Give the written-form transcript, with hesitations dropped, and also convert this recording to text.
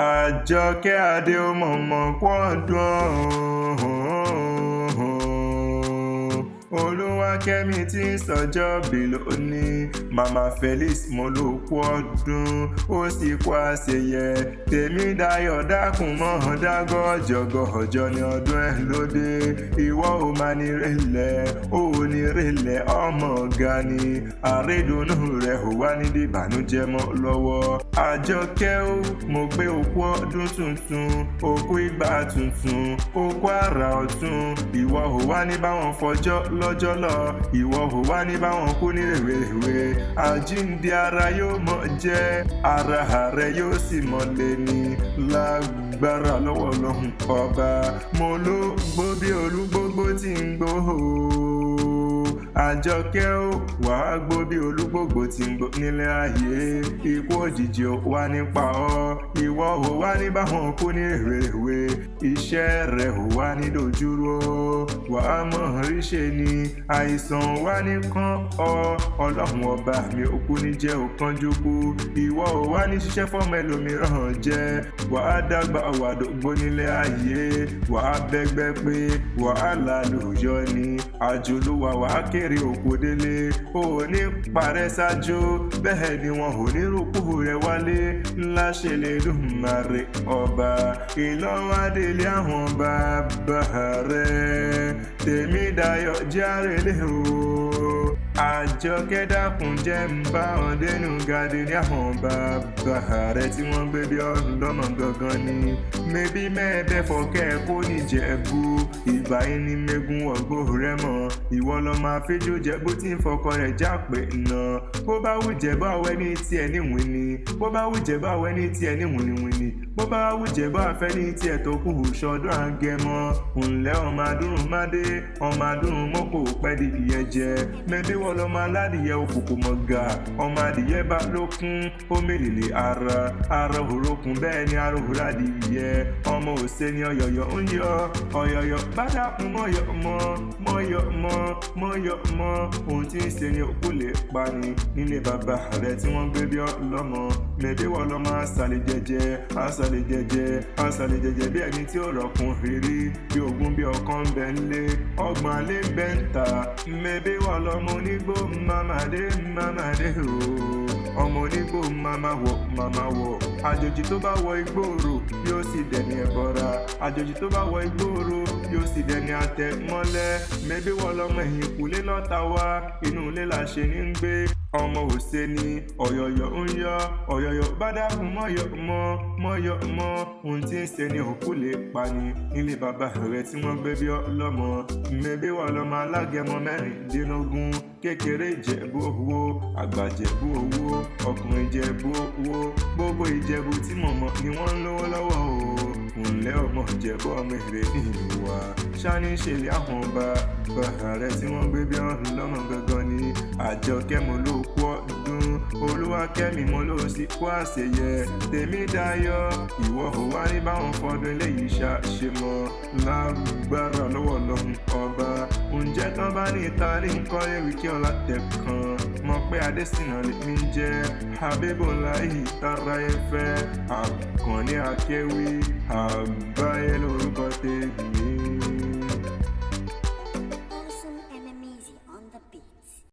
Àjọkẹ́ Adé ó mọ̀mọ́ kú ọdún. Olúwakẹ́mi tí ń sọjọ́ bí lónìí. Mama Felix, mo ló kú ọdún, ó sì kú àṣeyẹ. Tèmídayọ̀, dákun mọ́ dágọ́ jọgọ̀jọ ní ọdún ẹ̀ lóde. Ìwọ ò máa ní rẹ̀lẹ̀, ò ní rẹ̀lẹ̀, ọmọ ọ̀gá ni. Àrídùnnú rẹ̀ ò wá ní dìbànújẹ́ mọ́ lọ́wọ́. Àjọkẹ́ ó, mo gbé òkú ọdún tuntun, òkú ìgbà tuntun, òkú àrà ọ̀tun. Ìwọ ò wá ní báwọn fọjọ́ lọ́jọ́ lọ, ìwọ ò wá ní báwọn kú ní rèwerèwe. Àjíǹde ara yóò mọ jẹ́, ara rẹ yóò sì mọ lé ní lágbára lọ́wọ́ Ọlọ́run Ọba. Mo ló gbó bí olúgbógbó tí ń gbó. Àjọkẹ́ ó, wàá gbó bí olúgbògbò tí ń gbó nílé ayé. Ikú òjijì ò wá nípa ọ, ìwọ ò wá ní báwọn kú ní rèwerèwe. Iṣẹ́ rẹ̀ ò wá ní dojúrú, wàá mọ̀ ríṣe ni. Àìsàn wá ní kán ọ, Ọlọ́run Ọba mi ò kú ní jẹ́ òkanjú kú. Ìwọ ò wá ní ṣiṣẹ́ fọ́mọ ẹlòmíràn jẹ́. Wàá dàgbà, wàdógbó nílé ayé, wàá bẹ́gbẹ́ pé wàhálà lòjọ́ ni àjòlúwà, wàá kéré òkú délé. Ò ní parẹ́ ṣáájú, bẹ́ẹ̀ ni wọn ò ní rúkú rẹ̀ wálé ńlá ṣe lè dùn màrè ọba ìlọ́wádélé àwọn bàbá rẹ̀. Tèmídayọ̀, járelé o. Àjọkẹ́, dákun jẹ́ ń bá wọn dénú gàdé ní àwọn bàbá rẹ̀ tí wọ́n gbé bí ọlọ́mọ gangan ni. Mebí mẹ́ẹ̀ẹ́dẹ́ fọkẹ́ kó níjẹ̀bú ìgbà yín ní mẹ́gun ọ̀gbọ́ rẹ̀ mọ́. Ìwọ lọ máa fíjó jẹ́bú tí ń fọkọ rẹ̀ jápè nà. Bó bá wù jẹ́bú àwẹ̀ ní tiẹ̀ ní wìnì, bó bá wù jẹ́bú àwẹ̀ ní tiẹ̀ ní wìnìwìnì, bó bá wù jẹ́bú àfẹ́ ní tiẹ̀ tó kù ṣọdún àgẹmọ. Ǹlẹ́ ọmọ adúrún mádé, ọmọ adúrún mọ́kò pẹ́ di ìyẹn jẹ. Mẹ́bí wọ́n lọ́mọ aládìyẹ òkùnkùn mọ̀gà, ọmọ adìyẹ bá lókun ó mèlèlè ara ara òrókun, bẹ́ẹ̀ ni ara òrò adìyẹ. Ọmọ òsè ni ọ̀yọ̀yọ̀ ń yọ ọ̀yọ̀yọ̀ bá dákun mọ́yọ̀ mọ́ mọ́yọ̀ mọ́ mọ́yọ̀ mọ́. Ohun tí ń ṣe ni òkú lè pa ni nílé bàbá rẹ̀ tí wọ́n gbé bí ọlọ́mọ. Mẹ́bí wọ́n lọ́mọ àṣàlẹ̀ jẹjẹ, àṣàlẹ̀ jẹjẹ, àṣàlẹ̀ jẹjẹ bí ẹni tí ó rọ̀kùn rírí bí ogún bí ọkàn ń bẹ ńlé, 30 alẹ́ ń bẹ ń ta. Mẹ́bí wọ́n lọ́mọ onígbó mamadé mamadé o, ọmọ onígbó mama wọ̀ mama wọ̀. Àjòjì tó bá wọ igbóòrò yóò sì dẹni ẹ̀bọra, àjòjì tó bá wọ igbóòrò yóò sì dẹni àtẹ̀mọ́lẹ̀. Mẹ́bí wọ́n lọ́mọ ẹ̀yìn kùlé lọ́ta wá, inú ilé la ṣe ní ń gbé. Ọmọ òsè ni ọ̀yọ̀yọ̀ ń yọ ọ̀yọ̀yọ̀ bá dákun mọ́yọ̀ mọ́ mọ́yọ̀ mọ́. Ohun tí ń ṣe ni òkú lè pa ni nílé bàbá rẹ̀ tí wọ́n gbé bí ọlọ́mọ. Mẹ́bí wọ́n lọ́mọ alágẹmọ 16, kékeré Ìjẹ̀bú owó, àgbà Jẹ̀bú owó, ọkùnrin Jẹ̀bú owó, gbogbo Ìjẹ̀bú tí mo mọ̀ ni wọ́n ń lówó lọ́wọ́ o. Ǹlẹ́ ọmọ Ìjẹ̀bú, ọmọ èrè ní ìwà ṣáni ṣẹlẹ̀ àwọn bàbá rẹ̀ tí wọ́n gbé bí ọlọ́mọ gangan ni. Àjọkẹ́, mo ló kú ọdún. Olúwakẹ́mi, mo ló sì kú àṣeyẹ. Tèmídayọ̀, ìwọ ò wá ní báwọn fọdún eléyìí ṣàṣemọ lágbára lọ́wọ́ Ọlọ́run Ọba. Ǹjẹ́ tán bá ní ta ní nǹkan ewì kí ọlá tẹ̀ kan mọ̀ pé Adésínà lèmi ń jẹ́ Habibulahi tara ẹ̀fẹ́ Àkànní Akéwì àgbáyé lórúkọ tèmi.